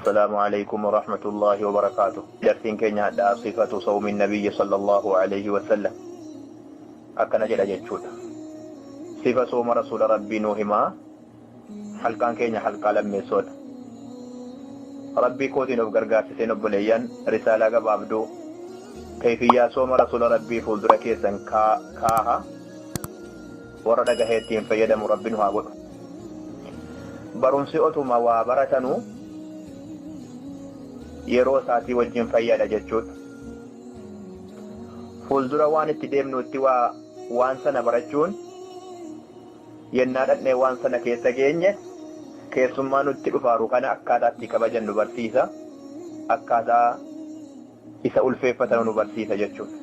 السلام عليكم ورحمة الله وبركاته. Darsiin keenya hadhaa صفة صوم النبي صلى الله عليه وسلم. Akkana jedha jechuudha. Sifa sooma rasuula rabbii nuu himaa. Halqaan keenya halqaa lammeessoodha. Rabbii kootiin of gargaarsiseen obboleeyyan risaalaa gabaabduu kayfiyyaa sooma rasuula rabbii fuuldura keessan kaaha warra dhagahee ittiin fayyadamu rabbi nu haa godhu. Barumsi otuma waa baratanuu yeroo isaatii wajjin fayyada jechuudha. Fuuldura waan itti deemnutti waa waan sana barachuun yennaa dhaqnee waan sana keessa geenye keessummaa nutti dhufaaru kana akkaataa itti kabajan nu barsiisa. Akkaataa isa ulfeeffatan nu barsiisa jechuudha.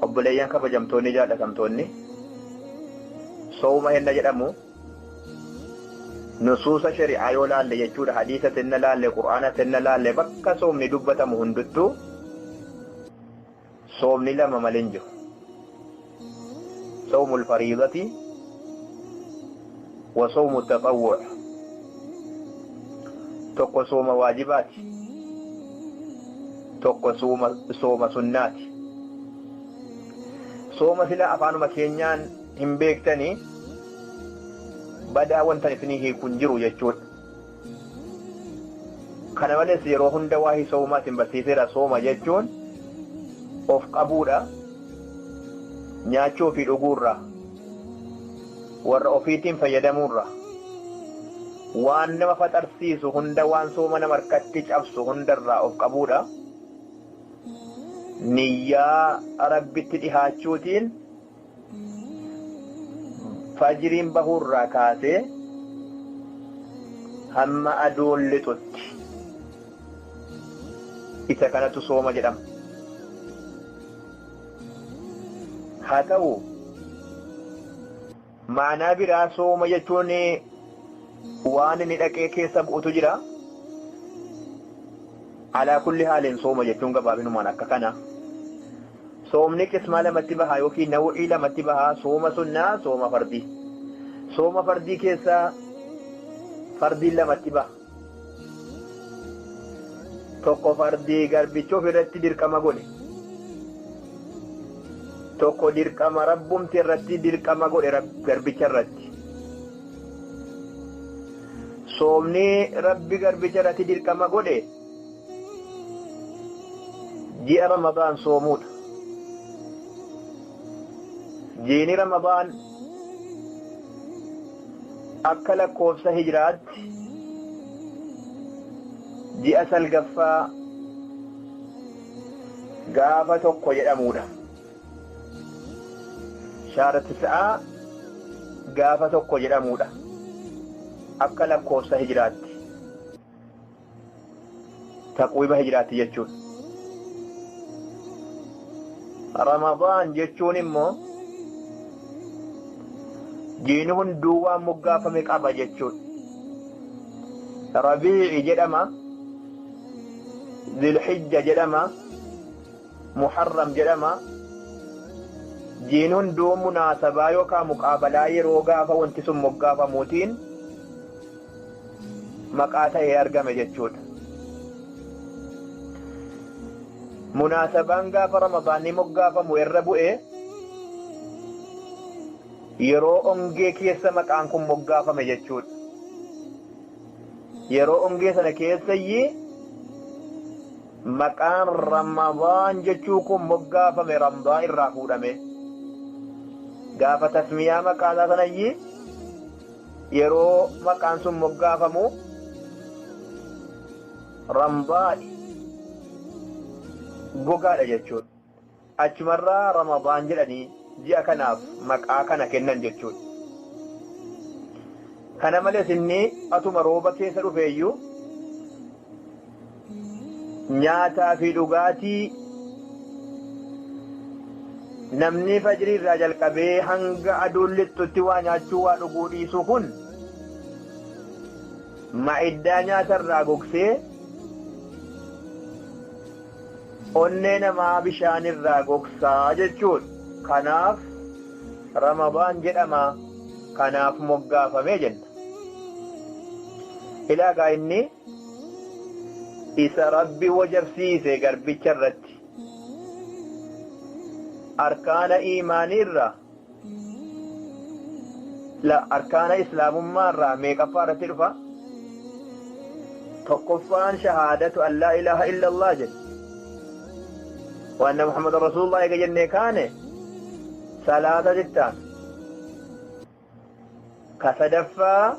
Obboleeyyan kabajamtoonni jaallatamtoonni sooma henna jedhamu nusuusa shari'aa yoo laalle jechuudha, hadiisa tenna laalle, qur'aana tenna laalle, bakka soomni dubbatamu hunduttuu soomni lama malee hin jiru. Soomul fariidati wa soomu tatawwu'. Tokko sooma waajibaati, tokko sooma sunnaati. Sooma sila afaanuma keenyaan hin beektanii badaa wanta isinii hiiku hin jiru jechuudha. Kana malees yeroo hunda waa'ee soomaa isin barsiiseera. Sooma jechuun of qabuudha, nyaachuu fi dhuguurraa, warra ofiitiin fayyadamuurraa, waan nama faxarsiisu hunda, waan sooma nama harkatti cabsu hundarraa of qabuudha. Niyyaa rabbitti dhihaachuutiin fajriin bahuurraa kaasee hamma aduun lixutti isa kanatu sooma jedhama. Haa ta'u maanaa biraa sooma jechuun waan inni dhaqee keessa bu'utu jira. Alaa kulli haaliin sooma jechuun gabaabinumaan akka kana. Soomni qismaa lamatti bahaa yookiin naw'ii lamatti bahaa, sooma sunnaa, sooma fardii. Sooma fardii keessaa fardiin lamatti baha. Tokko fardii garbicha ofirratti dirqama godhe. Tokko dirqama rabbumti irratti dirqama godhe garbicha irratti. Soomni rabbi garbicha irratti dirqama godhe ji'a Ramadaan soomuudha. Jiini Ramadaan akka lakkoofsa hijiraatti ji'a salgaffaa gaafa tokko jedhamuudha. Shaara tis'aa gaafa tokko jedhamuudha. Akka lakkoofsa hijiraatti. Taqwiima hijiraatti jechuudha. Ramadaan jechuun immoo jiini hunduu waan moggaafame qaba jechuudha. Rabii'i jedhama, Zilhijja jedhama, Muharram jedhama. Jiini hunduu munaasabaa yookaan muqaabalaa yeroo gaafa wanti sun moggaafamuutiin maqaa ta'ee argame jechuudha. Munaasabaan gaafa Ramadaanni moggaafamu irra bu'ee yeroo ongee keessa maqaan kun moggaafame jechuudha. Yeroo ongee sana keessayyi maqaan Ramadaan jechuu kun moggaafame Ramdaa irraa fuudhame. Gaafa tasmiyaa maqaa isaa sanayyi yeroo maqaan sun moggaafamu Ramdaadhi gogaadha jechuudha. Achumarraa Ramadaan jedhanii ji'a kanaaf maqaa kana kennan jechuudha. Kana malees inni atuma rooba keessa dhufeeyyuu nyaataa fi dhugaatii namni fajrii irraa jalqabee hanga aduun lixxutti waa nyaachuu waa dhuguu dhiisuu kun ma'iddaa nyaatarraa gogsee onnee namaa bishaanirraa gogsaa jechuudha. Kanaaf Ramadaan jedhama, kanaaf moggaafame jenna. Ilaagaa inni isa Rabbi wajabsiise garbicha irratti. Arkaana iimaanii irraa la arkaana islaamummaa irraa meeqaffaa irratti dhufa? Tokkoffaan shahaadatu an laa ilaaha illallah jedhe. Wa anna Muhammadan rasuulullah eega jennee kaane salaata jettaan. Ka sadaffaa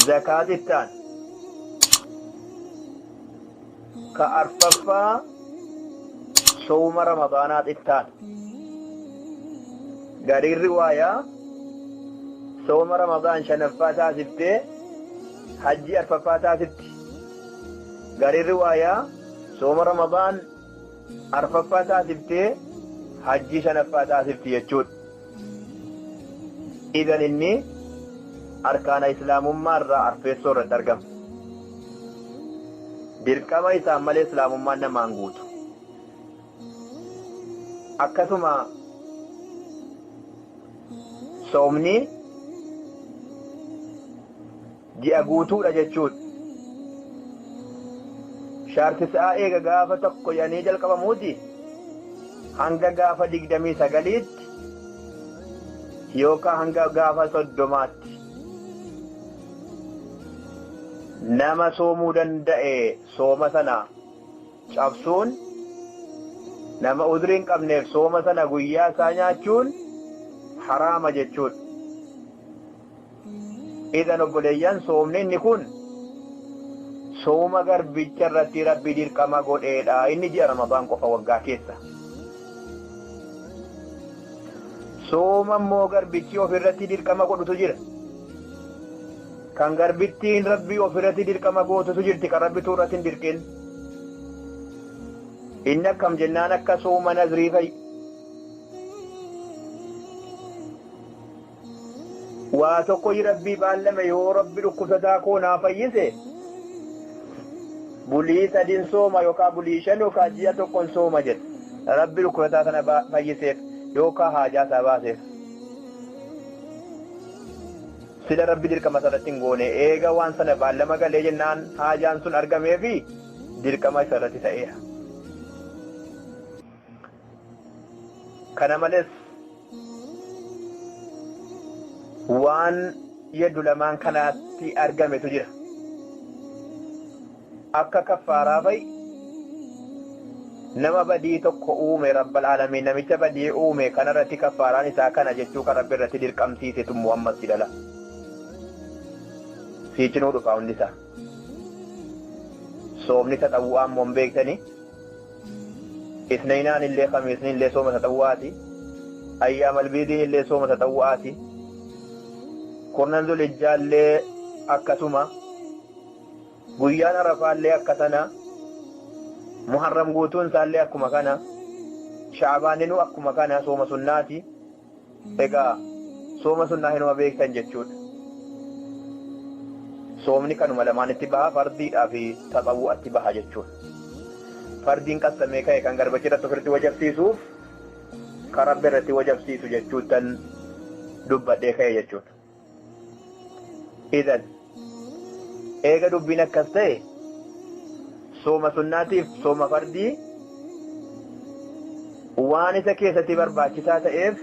zakaat ittaan. Ka arfaffaa sooma ramadaanaat ittaan. Gariin riwaayaa sooma ramadaan shanaffaa taasiftee hajjii arfaffaa taasifti. Gariin riwaayaa sooma ramadaan arfaffaa taasiftee hajjii shanaffaa taasifti jechuudha. Idan inni arkaana islaamummaa irraa arfeessoo irratti argama. Dirqama isaan malee islaamummaan namaan guutu. Akkasuma soomni ji'a guutuudha jechuudha. Shaarti sa'aa eega gaafa tokko jedhanii jalqabamuuti hanga gaafa 29tti yookaan hanga gaafa 30tti nama soomuu danda'e sooma sana cabsuun nama udrii hin qabneef sooma sana guyyaa isaa nyaachuun haraama jechuudha. Idan obboleeyyan soomni inni kun sooma garbicha irratti Rabbi dirqama godheedha. Inni ji'a Ramadaan qofa waggaa keessa. Sooma immoo garbichi ofirratti dirqama godhutu jira. Kan garbittiin Rabbi ofirratti dirqama gootutu jirti kan Rabbituu irratti hin dirqin. Inni akkam jennaan akka sooma nazrii fa'i. Waa tokko Rabbii baallame yoo Rabbi dhukkubsataa koo naa fayyise bulii 3 sooma yookaan bulii 5 yookaan ji'a 1 sooma jedha. Rabbi dhukkubsataa sana fayyiseef yookaan haajaa isaa baaseef. Sila Rabbi dirqama isarratti hin goone eega waan sana baallama galee jennaan haajaan sun argameefi dirqama isarratti ta'eera. Kana malees waan yeddu lamaan kanaatti argametu jira. Akka kaffaaraa fa'i nama badii tokko uume Rabbal Aalamiin namicha badii uume kanarratti kaffaaraan isaa kana jechuu kan Rabbi irratti dirqamsiisetu immoo ammas dhala. Siicinuu dhufaa hundi isaa. Soomni taxawwu'aa immoo hin beektanii. Isnaynaan illee khamiisni illee sooma taxawwu'aati. Ayyaam albiidiin illee sooma taxawwu'aati. Kurnan zulijjaa illee akkasuma. Guyyaan Arafaa illee akka sana. Muharram guutuun isaallee akkuma kana. Sha'abaaninuu akkuma kana sooma sunnaati. Egaa sooma sunnaa hinuma beektan jechuudha. Soomni kanuma lamaanitti baha fardiidhaa fi taxawwu'atti baha jechuudha. Fardiin qassamee ka'e kan garbicha irratti ofirratti wajabsiisuuf kan Rabbi irratti wajabsiisu jechuuttan dubbadhee ka'e jechuudha. Idan eega dubbiin akkas ta'e sooma sunnaatiif sooma fardii waan isa keessatti barbaachisaa ta'eef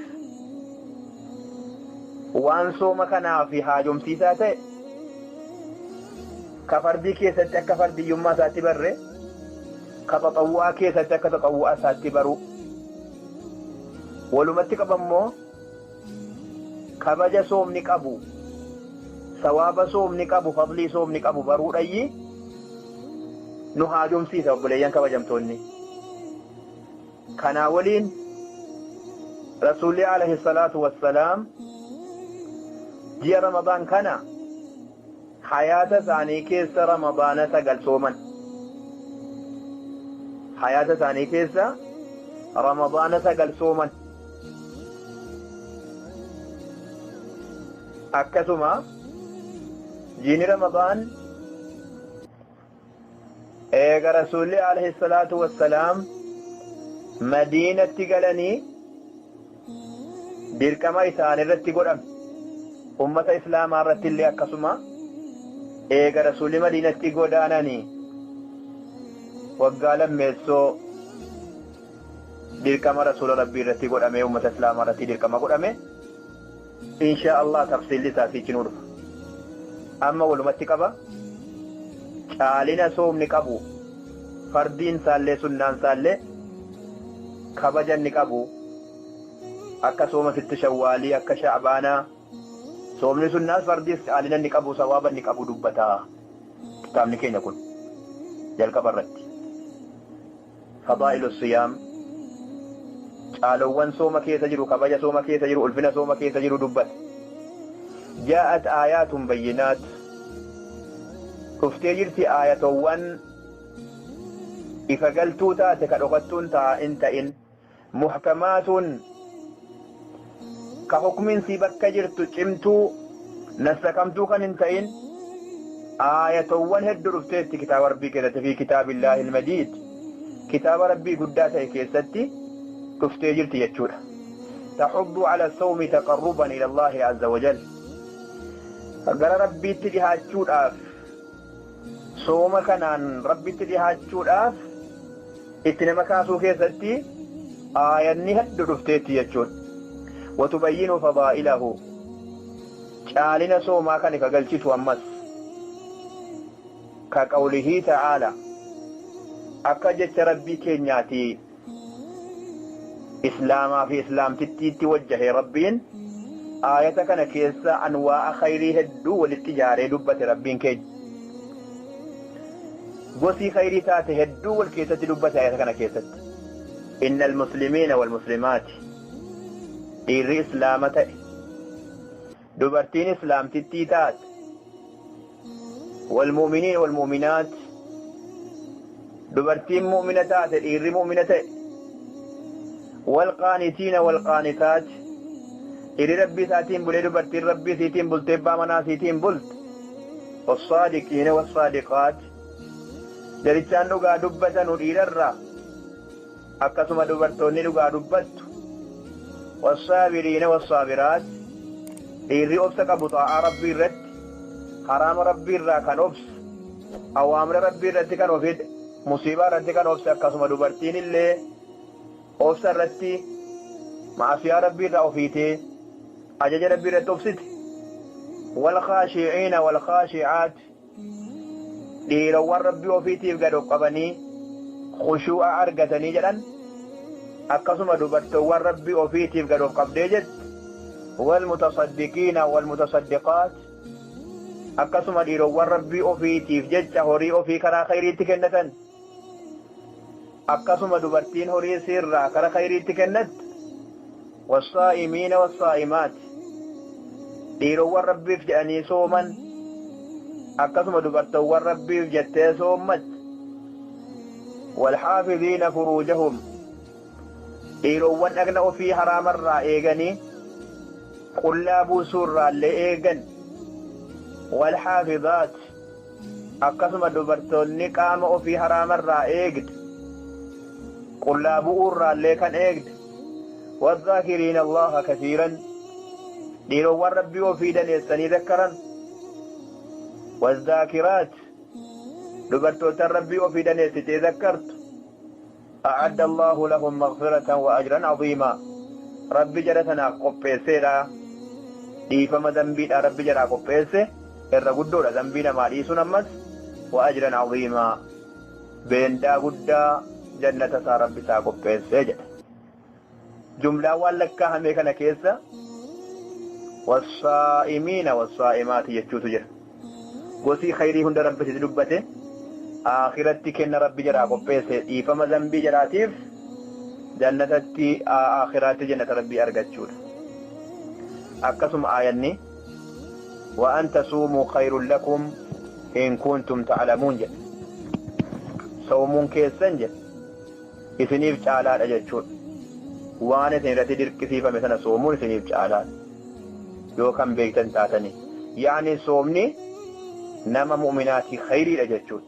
waan sooma kanaaf haajomsiisaa ta'e ka fardii keessatti akka fardiyyummaa isaatti barre ka taxawwu'aa keessatti akka taxawwu'aa isaatti baru walumatti qabammoo kabaja soomni qabu sawaaba soomni qabu fadlii soomni qabu baruudhayyi nu haajomsiisa obboleeyyan kabajamtoonni. Kanaa waliin Rasuulli alayhi salaatu wassalaam ji'a Ramadaan kana hayaata isaanii keessa Ramadaana 9 sooman. Hayaata isaanii keessa Ramadaana 9 sooman. Akkasuma jiini Ramadaan eega Rasuulli alayhi salaatu wassalaam Madiinatti galanii dirqama isaanirratti godhame. Ummata Islaamaa irratti illee akkasuma Eega Rasuulli Madiinatti godaananii waggaa lammeessoo dirqama Rasuula Rabbii irratti godhame, uummata Islaamaa irratti dirqama godhame. Insha Allah tafsiilli isaa siichi nuu dhufa. Amma walumatti qaba. Caalina soomni qabu, fardiin isaallee sunnaan isaallee kabaja inni qabu, akka sooma sitti shawwaalii, akka sha'baanaa, soomni sunnaas fardiis caalina inni qabu, sawaaba inni qabu dubbata kitaabni keenya kun jalqaba irratti. Fadaa'ilu siyaam, caalowwan sooma keessa jiru, kabaja sooma keessa jiru, ulfina sooma keessa jiru dubbata. Jaa'at aayaatun bayyinaat, dhuftee jirti aayatowwan ifa galtuu taate ka dhokattuun hin ta'in, muhkamaatun ka hukmiin bakka jirtu cimtuu nassakamtuu kan hin ta'in, aayatowwan hedduu dhufteetti kitaaba Rabbii keessatti, fi kitaabillaahi ilmajiid, kitaaba Rabbii guddaa ta'e keessatti dhuftee jirti jechuudha. Taxuddu ala sawmi taqarruban ila Allaahi azza wajal, gara Rabbiitti dhihaachuudhaaf, sooma kanaan Rabbitti dhihaachuudhaaf itti nama kaasuu keessatti aayanni hedduu dhufteetti jechuudha. Watubayyinu fadaa'ilahu, caalina soomaa kan ifa galchitu ammas, ka qawlihii ta'aala, akka jecha Rabbii keenyaati Islaamaa fi Islaamtittiitti wajjahe Rabbiin aayata kana keessa anwaa'a khayrii hedduu walitti ijaaree dubbate Rabbiin keenya. Gosii khayrii taate hedduu wal keessatti dubbate aayata kana keessatti. Innal muslimiina wal muslimaati, dhiirri Islaama ta'e, dubartiin Islaamtittii taate, wal mu'miniin wal mu'minaat, dubartiin mu'mina taate, dhiirri mu'mina ta'e, wal qaanitiina wal qaanitaat, dhiirri Rabbii isaatiin bulee, dubartiin Rabbii isiitiin bultee abbaa manaa isiitiin bulte, wassaadiqiina wassaadiqaat, jarichaan dhugaa dubbatanu dhiirarraa, akkasuma dubartoonni dhugaa dubbattu, wassaabiriina wassaabiraat, dhiirri obsa qabu xaa'aa Rabbii irratti, haraama Rabbii irraa kan obsu, awaamira Rabbii irratti kan of hidhe, musiibaa irratti kan obse, akkasuma dubartiin illee obsa irratti ma'asiyaa Rabbii irraa ofiitee ajaja Rabbii irratti obsite, wal khaashi'iina wal khaashi'aat, dhiirowwan Rabbii ofiitiif gad of qabanii khushuu'a argatanii jedhan, akkasuma dubartoowwan Rabbii ofiitiif gad of qabdee jette, wal mutasaddiqiina wal mutasaddiqaat, akkasuma dhiirowwan Rabbii ofiitiif jecha horii ofii karaa khayriitti kennatan, akkasuma dubartiin horii isiirraa karaa khayriitti kennatte, wassaa'imiina wassaa'imaat, dhiirowwan Rabbiif jedhanii sooman, akkasuma dubartoowwan Rabbiif jettee soommatte, walxaafiziina furuujahum, dhiirowwan dhagna ofii haraamarraa eeganii qullaa buusuurraallee eegan, walxaafizaat, akkasuma dubartoonni qaama ofii haraamarraa eegde, qullaa bu'uurraallee kan eegde, wadhaakiriina Allaha kasiiran, dhiirowwan Rabbii ofii daneessanii zakkaran, wadhaakiraat, dubartootan Rabbii ofii daneessitee zakkartu, a'adda Allahu lahum maghfiratan wa ajran aziimaa, Rabbi jara sanaaf qopheesseedha, dhiifama dambiidha Rabbi jaraa qopheesse, irra guddoodha dambii namaa dhiisuun, ammas wa ajran aziimaa, beendaa guddaa jannata isaa Rabbi isaa qopheessee jedha. Jumlaan waan lakkaa'ame kana keessa wassaa'imiina wassaa'imaati jechuutu jira. Gosii khayrii hunda Rabbi dubbate, aakiratti kenna Rabbi jaraa qopheesse, dhiifama zambii jaraatiif jannatatti, aakhiraatti jannata Rabbii argachuudha. Akkasuma aayanni wa an tasuumuu khayrun lakum in kuntum ta'lamuun jedha. Soomuun keessan jedha isiniif caalaadha jechuudha. Waan isin irratti dirqisiifame sana soomuun isiniif caalaadha yoo kan beektan taatanii. Yaani soomni nama mu'minaatii khayriidha jechuudha.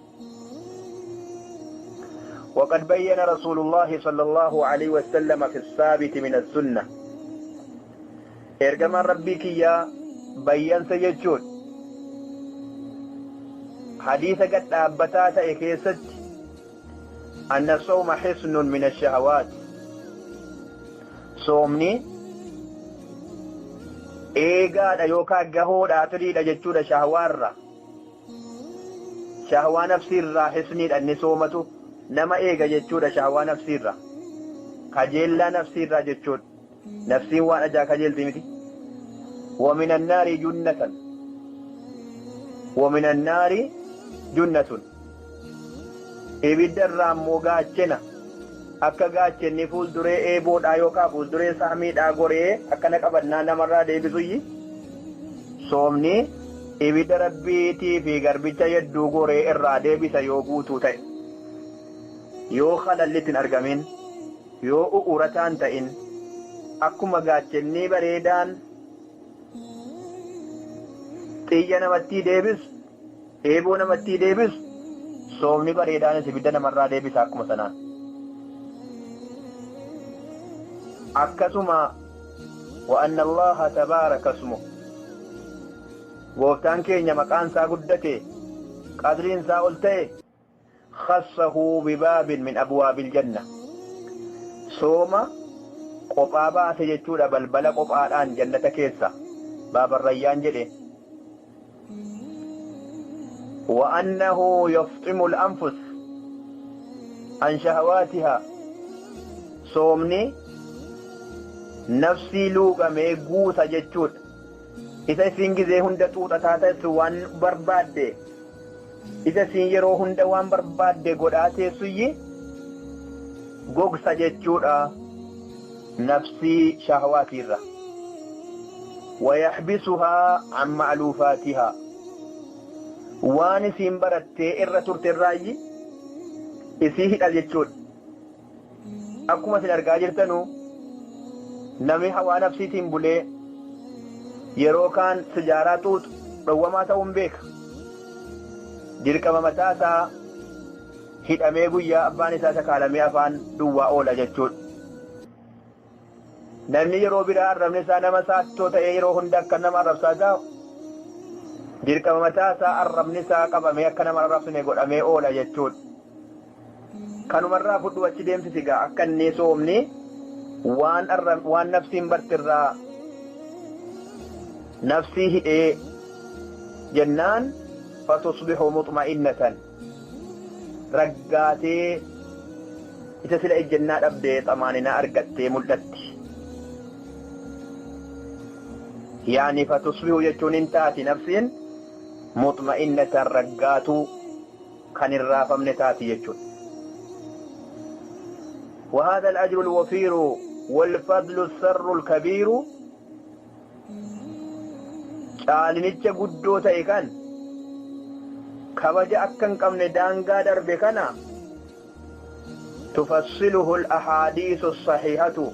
وقد بين رسول الله صلى الله عليه وسلم في الثابت من السنة، إرجما ربي كيا بيان سيجود Hadiisa gad dhaabbataa ta'e keessatti anna sawma hisnun min ashahawaat, soomni eegaadha yookaan gahoodha atiriidha jechuudha shahawaarra. Shahawaa nafsiirraa hisniidha inni soomatu nama eega jechuudha shahawaa nafsiirra. Kajeellaa nafsiirraa jechuudha. Nafsiin waan ajaa kajeelti miti. ومن النار جنة ومن النار جنة ibidda irraa immoo gaachena akka gaachenni fuulduree eeboodhaa yookaan fuulduree saamiidhaa goree akkana qabannaa namarraa deebisuyyi soomni ibidda rabbiitii fi garbicha hedduu goree irraa deebisa yoo guutuu ta'e yoo halalli hin argamin yoo u'urataan ta'in akkuma gaachenni bareedaan xiyya namatti deebisu eeboo namatti deebisu soomni bareedaanis ibidda namarraa deebisa akkuma sanaan. Akkasuma وأن الله تبارك اسمه gooftaan keenya maqaan isaa guddate qadriin isaa ol ta'e خصه بباب من أبواب الجنة sooma qophaa baase jechuudha balbala qophaadhaan jannata keessa baaba rayyaan jedhe. وأنه يفطم الأنفس عن شهواتها صومني نفسي لوغا ميغوسا جتشوت إذا سينجزي هند توتا تاتا وان برباد إذا سينجرو هند وان برباد قداتي سيي غوغسا جتشوت نفسي شهواتها ويحبسها عن معلوفاتها waan isiin barattee irra turte irraayi isii hidha jechuudha. Akkuma isin argaa jirtanu namni hawaa nafsiitiin bulee yeroo kaan sijaaraa xuuxu dhowwamaa ta'uun beeka. Dirqama mataa isaa hidhamee guyyaa abbaan isaa sakaalamee afaan duwwaa oola jechuudha. Namni yeroo biraa arrabni isaa nama saattoo ta'ee yeroo hunda akka nama arrabsaa taa'u dirqama mataa isaa arrabni isaa qabamee akka nama arrabsine godhamee oola jechuudha. Kanumarraa fudhu achi deemsisi gaa akka inni soomni waan nafsiin bartirraa nafsii hidhee jennaan fatusbihu mutma'innatan raggaatee isa sila ejjennaa dhabdee xamaaninaa argattee mul'atti. Yaani fatusbihu jechuun hin taati nafsiin mutma'innatan raggaatuu kan hin raafamne taati jechuudha. وهذا الأجر الوفير والفضل السر الكبير caalinicha guddoo ta'e kan kabaja akka hin qabne daangaa darbe kana tufassiluhu al-ahaadiisu as-sahiihatu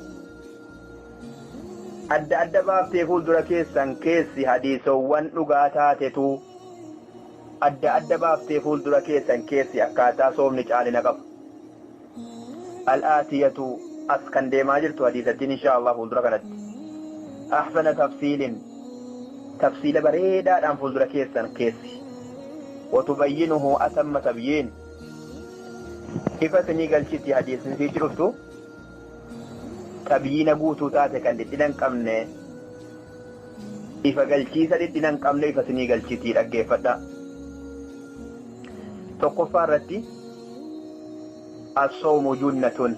adda adda baaftee fuuldura keessan keessi hadiisowwan dhugaa taatetu adda adda baaftee fuuldura keessan keessi akkaataa soomni caalina qabu. Al-aatiyatu as kan deemaa jirtu hadiisattiin insha Allah fuuldura kanatti. Ahsana tafsiilin tafsiila bareedaadhaan fuuldura keessan keessi. Watubayyinuhu atamma tabyiin ifa isinii galchiti hadiisni siichi dhuftu tabyiina guutuu taate kan dhidhina hin qabne ifa galchiisa dhidhina hin qabne ifa isinii galchitii dhaggeeffadha. Tokkoffaa irratti as-sawmu junnatun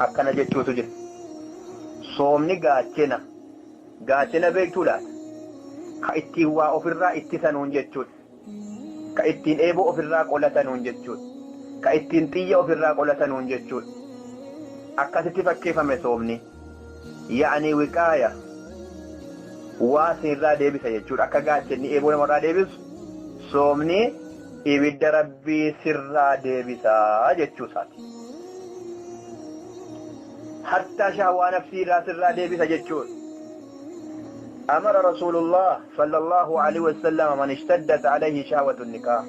akkana jechuutu jira. Soomni gaachena gaachena beektuudha. Ka ittiin waa ofirraa ittisanuun jechuudha. Ka ittiin eeboo ofirraa qolatanuun jechuudha. Ka ittiin xiyya ofirraa qolatanuun jechuudha. Akkasitti fakkeeffame soomni. Yaa'anii wiqaaya waa sinirraa deebisa jechuudha. Akka gaachenni eeboo namarraa deebisu soomni ibidda rabbii sirraa deebisaa jechuusaati. Hattaa shahwaa nafsiirraa sirraa deebisa jechuudha. أمر رسول الله صلى الله عليه وسلم من اشتدت عليه شهوة النكاح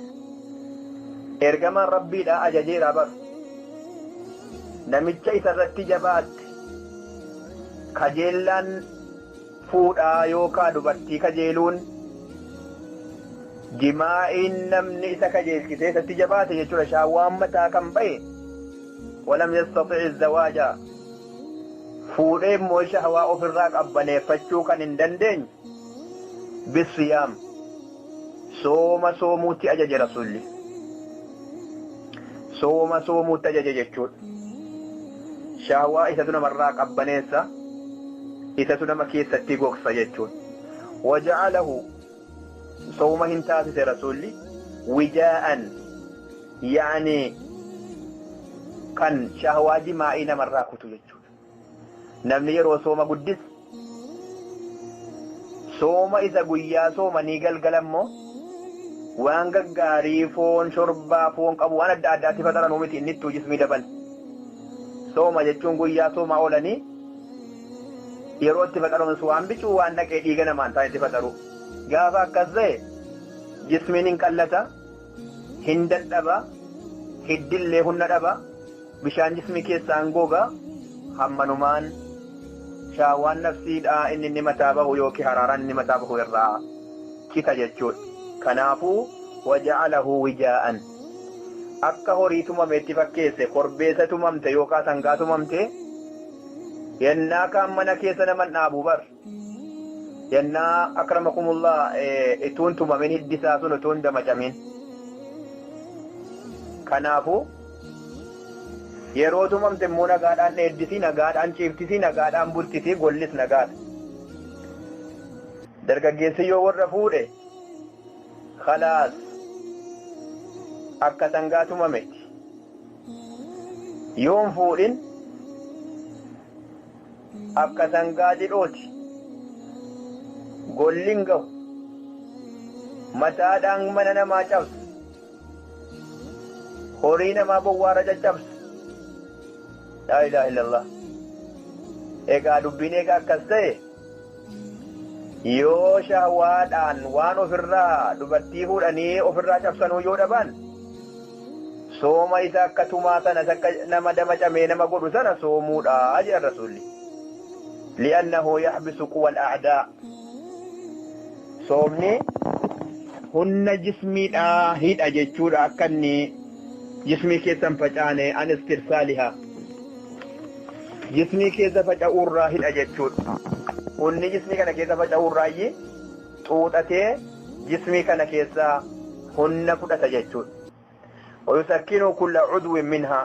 إرجما ربي لا أججير بر نمتش إسرت جبات كجيلان فودا يوكا دبرتي كجيلون Jimaa'iin namni isa kajeelchisee isatti jabaate jechuudha. Shahwaan mataa kan ba'e walam yastati'i zawaaja fuudhee immoo shahwaa ofirraa qabbaneeffachuu kan hin dandeenye bisiyaam sooma soomuutti ajaje rasuulli. Sooma soomuutti ajaje jechuudha. Shahwaa isatu namarraa qabbaneessa, isatu nama keessatti gogsa jechuudha. Waja'alahu sooma hin taasise rasuulli wijaa'an yaani kan shahwaa jimaa'ii namarraa kutu jechuudha. Namni yeroo sooma guddis sooma isa guyyaa soomanii galgala immoo waan gaggaarii foon shorbaa foon qabu waan adda addaatti faxaranuu miti inni ittuu jismii dabala. Sooma jechuun guyyaa soomaa oolanii yeroo itti faxaruun waan bicuu waan dhaqee dhiiga namaan ta'an itti faxaru. Gaafa akkas ta'e jismiin hin qallata, hin dadhaba, hiddillee humna dhaba, bishaan jismii keessaan goga, hammanumaan shaawaan nafsiidhaa inni inni mataa bahu yookiin haraaraan inni mataa bahu irraa cita jechuudha. Kanaafuu waja'alahu wijaa'an akka horii tumametti fakkeesse korbeessa tumamte yookaan sangaa tumamte yennaa kaan mana keessa naman dhaabu bar yennaa akramakumullah ituun tumamin hiddisaa sun utuun damacamin. Kanaafuu yeroo tumamte immoo nagaadhaan dheeddisii nagaadhaan ciiftisii nagaadhaan bultisii gollis nagaadha. Dargaggeessi yoo warra fuudhe khalaas akka sangaa tumametti. Yoon fuudhin akka sangaa didhooti. Golli hin gahu. Mataadhaan mana namaa cabsa. Horii namaa bowwaara caccabsa. Laa ilaaha illallah. Egaa dubbiin egaa akkas ta'e yoo shahwaadhaan waan ofirraa dubartii fuudhanii ofirraa cabsanuu yoo dhaban sooma isa akka tumaa sana akka nama damacamee nama godhu sana soomuudha jedhan rasuulli. Li'annahu yahbisu quwal a'daa. Soomni humna jismiidhaa hidha jechuudha akka inni jismii keessan facaane an istirsaalihaa. Jismii keessa faca'uurraa hidha jechuudha. Humni jismii kana keessa faca'uurraayi xuuxatee jismii kana keessa humna fudhata jechuudha. Wayusakkinu kulla cudwin minhaa.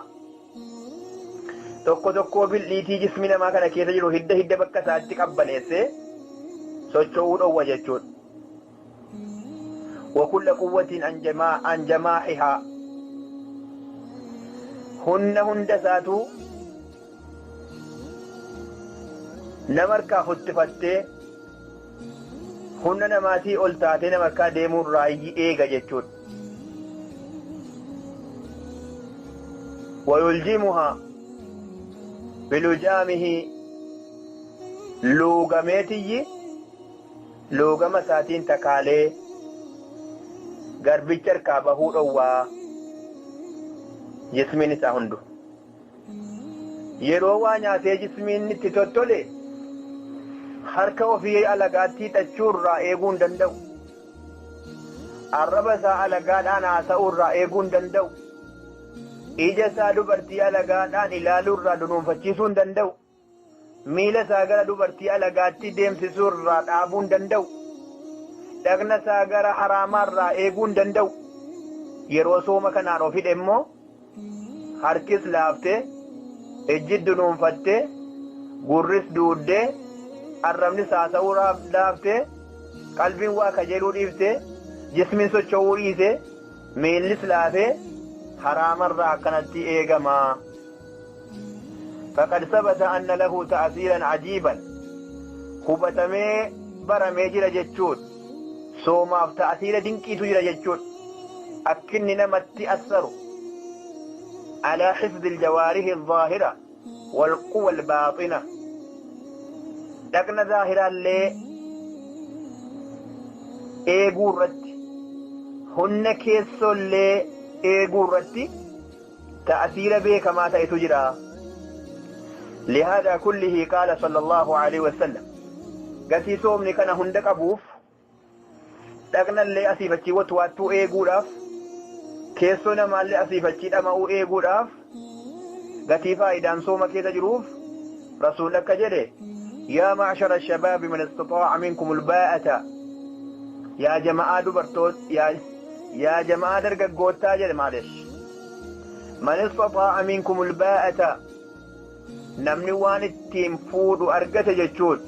Tokko tokkoo bil'iitii jismii namaa kana keessa jiru hidda hidda bakka isaatti qabbaneessee socho'uu dhowwa jechuudha. Wa kulla quwwatiin an jamaa'ihaa. Humna hunda isaatuu nama harkaa hottifattee humna namaatii ol taatee nama harkaa deemuurraa eega jechuudha. Wayuljimuhaa bilujaamihi luugameetiyyi luugama isaatiin takaalee garbicha harkaa bahuu dhowwaa jismiin isaa hundu. Yeroo waa nyaatee jismiin itti tottole harka ofii alagaatti hidhachuurraa eeguu hin danda'u. Arraba isaa alagaadhaan haasa'uurraa eeguu hin danda'u. Ija isaa dubartii alagaadhaan ilaaluurraa dunuunfachiisuu hin danda'u. Miila isaa gara dubartii alagaatti deemsisuurraa dhaabuu hin danda'u. Dhagna isaa gara haraamaarraa eeguu hin danda'u. Yeroo sooma kanaan of hidhe immoo harkis laaftee, ijji dunuunfattee, gurris duuddee, arrabnis haasa'uu laaftee, qalbiin waa kajeeluu dhiiftee, jismiin socho'uu dhiisee, miillis laafee haraamarraa akkanatti eegama. Faqad sabata anna lahu ta'asiiran ajiiban. Hubatamee baramee jira jechuudha. Soomaaf ta'asiira dinqiitu jira jechuudha. Akkinni namatti assaru. على حفظ الجوارح الظاهرة والقوى الباطنة. dhaqna zaahiraallee eeguu irratti humna keessoollee eeguu irratti ta'asiira beekamaa ta'etu jira. لهذا كله قال صلى الله عليه وسلم gatii soomni kana hunda qabuuf Dhaqnallee asiif achii watwaattuu eeguudhaaf, keessoo namaallee asiif achii dhama'uu eeguudhaaf, gatii faayidaan sooma keessa jiruuf rasuulli akka jedhe: yaa ma'shara shabaabi man istataa'a minkum albaa'ata, yaa jama'aa dubartoota, yaa jama'aa dargaggoottaa jedhe, maalesh, man istataa'a minkum albaa'ata, namni waan ittiin fuudhu argate jechuudha,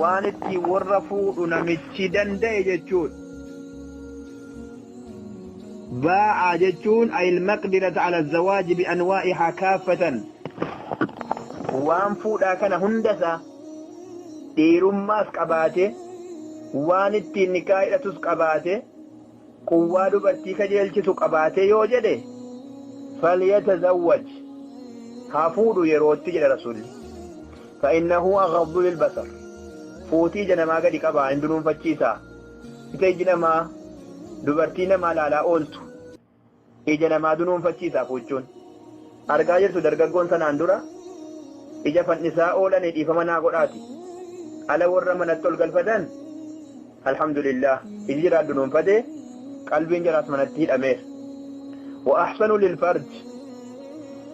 waan ittiin warra fuudhu namichi danda'e jechuudha. Baa'a jechuun ayil maqdirata ala zawaaji bianwaa'ihaa kaaffatan, waan fuudhaa kana hundasaa dhiirummaas qabaate, waan ittiin nikaa hidhatus qabaate, quwwaa dubartii kajeelchisu qabaate yoo jedhe, falyatazawwaj, haa fuudhu yerootti jedhe rasuulli. فإنه أغض للبصر, fuutii ija namaa gadi qabaa, hin dunuunfachiisa. Ita iji namaa dubartii namaa laalaa ooltu ija namaa dunuunfachiisa fuuchuun. Argaa jirtu, dargaggoon sanaan dura ija fannisaa oolanii, dhiifama naa godhaati, ala warra manatti ol galfatan, alhamdulillah, iji jiraa dunuunfate, qalbiin jaraas manatti hidhameera. Wa ahsanu lilfarj,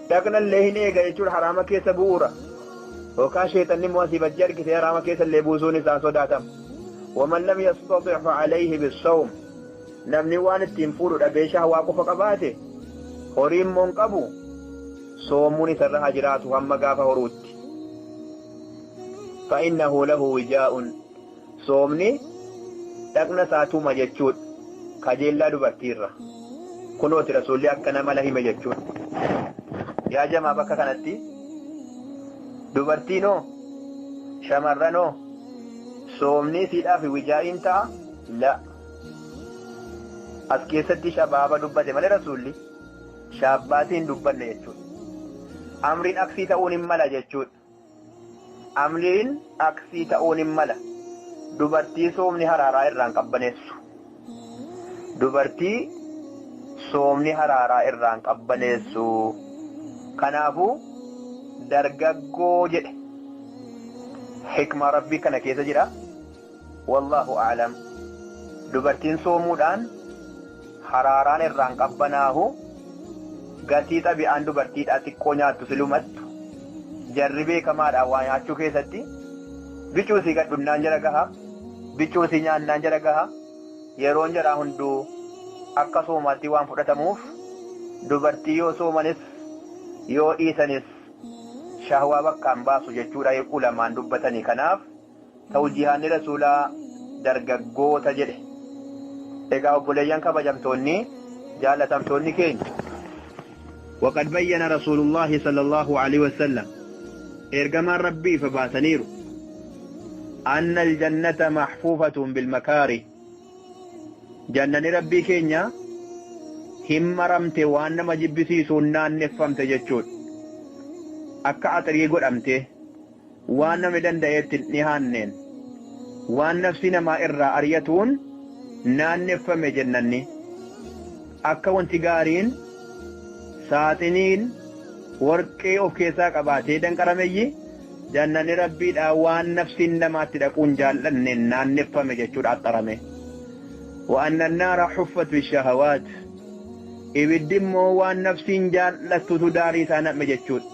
dhaqnallee hin eega jechuudha. Haraama keessa bu'uura yookaan sheexanni immoo asii bajjii argite haraama keessa illee buusuun isaa sodaatama. Waman lam yastatic facalayhi bissawm, namni waan ittiin fuudhu dhabee shahwaa qofa qabaate, horii immoo hin qabu, soomuun isarra haa jiraatu hamma gaafa horuutti. Fa'innahu lahu wijaa'un, soomni dhaqna isaa tuma jechuudha kajeellaa dubartiirra. Kunooti rasuulli akkana mala hime jechuudha. Yaa jamaa, bakka kanatti dubartiinoo, shamarranoo, soomni siidhaaf wijaa'iin ta'a? La, as keessatti shabaaba dubbate malee rasuulli shaabbaatiin dubbanne jechuudha. Amriin aksii ta'uun hin mala jechuudha. Amriin aksii ta'uun hin mala. Dubartii soomni haraaraa irraan qabbaneessu, dubartii soomni haraaraa irraan qabbaneessu. Kanaafuu dargaggoo jedhe. Hikmaa rabbii kana keessa jira, wallaahu a'lam. Dubartiin soomuudhaan haraaraan irraan qabbanaahu gatii xabi'aan dubartiidhaa xiqqoo nyaattu, silumattu jarri beekamaadha waa nyaachuu keessatti. Bicuu isii gadhunnaan jara gaha, bicuu isii nyaannaan jara gaha. Yeroon jaraa hunduu akka soomaatti waan fudhatamuuf, dubartii yoo soomanis yoo dhiisanis shahwaa bakkaan baasu jechuudha ulamaan dubbatanii. Kanaaf tawjihaanni rasuulaa dargaggoota jedhe. Egaa obboleeyyan kabajamtoonni, jaalatamtoonni keenya, وقد بين رسول الله صلى الله عليه وسلم, ergamaan rabbii ifa baasaniiru, أن الجنة محفوفة بالمكاره, jannani rabbii keenya hin maramte, waan nama jibbisiisuun naanneffamte jechuudha. Akka axirii godhamte, waan namni danda'eetti hin dhihaanneen, waan nafsi namaa irraa aryatuun naanneffame jennanni. Akka wanti gaariin saaxiniin warqee of keessaa qabaatee danqarameyyi, jannanni rabbiidhaa waan nafsiin namaatti dhaquun jaallanneen naanneffame jechuudha, axxarame. وأن النار حفت بالشهوات, ibiddi immoo waan nafsiin jaallattutu daarii isaa naqme jechuudha.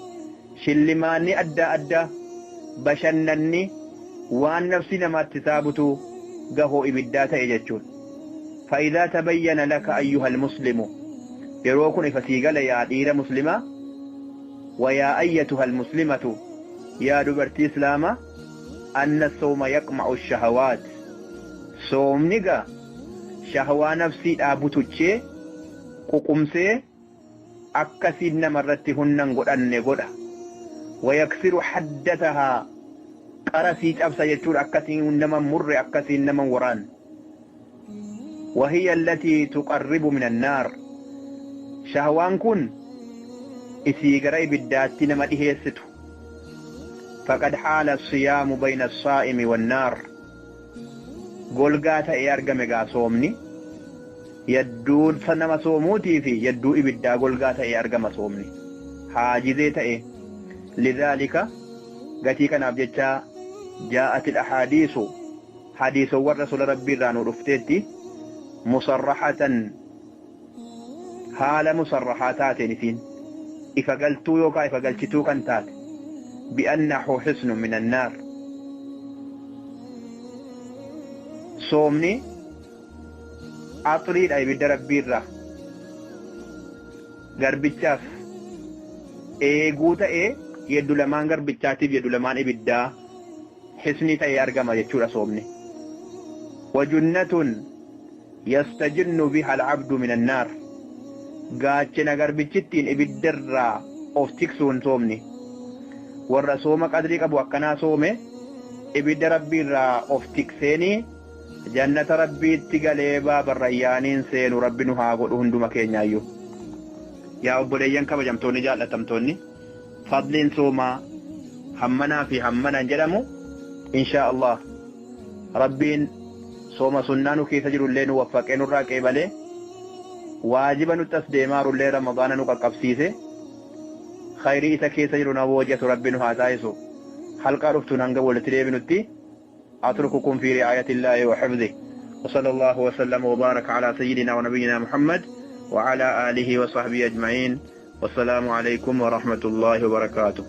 Shillimaanni adda addaa, bashannanni, waan nafsi namaatti saabutu gahoo ibiddaa ta'e jechuudha. فإذا تبين لك أيها المسلم, yeroo kun ifa sii gala yaa dhiira muslimaa, ويا أيتها المسلمة, yaa dubartii islaamaa, أن الصوم يقمع الشهوات, soomni gaa shahwaa nafsiidhaa butuchee ququmsee akkasiin namarratti hunnan godhanne godha. ويكسر حدتها, qarasii cabsa jechuudha, akkasiin nama murre, akkasiin nama waraan. وهي التي تقرب من النار, shahwaan kun isii gara ibiddaatti nama dhiheessitu. فقد حال الصيام بين الصائم والنار, golgaa ta'ee argame gaa soomni yadduu nama soomuutii fi yadduu ibiddaa golgaa ta'ee argama soomni, haajizee ta'e. لذلك, gatii kanaaf jecha, جاءت الأحاديث, Hadiisowwan Rasuula Rabbii irraa nu dhufteetti musarraxatan, haala musarraxaa taateen, isiin ifa galtuu yookaan ifa galchituu kan taate, bi'annahu xisnu min annaar, soomni axriidha ibidda Rabbii irraa garbichaaf eeguu ta'ee, yeddu lamaan garbichaatiif yeddu lamaan ibiddaa xisnii ta'ee argama jechuudha soomni. Wajunnatun yastajinnu biha alcabdu min annaar, gaachena garbichittiin ibiddarraa of tiksuun soomni. Warra sooma qadrii qabu akkanaa soome ibidda Rabbiirraa of tikseenii jannata Rabbiitti galee baabarrayyaaniin seenu Rabbi nu haa godhu hunduma keenyaayyuu. Yaa obboleeyyan kabajamtoonni jaallatamtoonni, fadliin soomaa hammanaa fi hammanan jedhamu, inshaa Allah Rabbiin sooma sunnaa nu keessa jirullee nu waffaqee nurraa qeebalee, waajiba nutti as deemaarullee Ramadaana nu qaqqabsiise, khayrii isa keessa jiru na hojjetu Rabbi nu haa taasisu. Halqaa dhuftuun hanga walitti deebinutti, أترككم في رعاية الله وحفظه، وصلى الله وسلم وبارك على سيدنا ونبينا محمد وعلى آله وصحبه أجمعين، والسلام عليكم ورحمة الله وبركاته.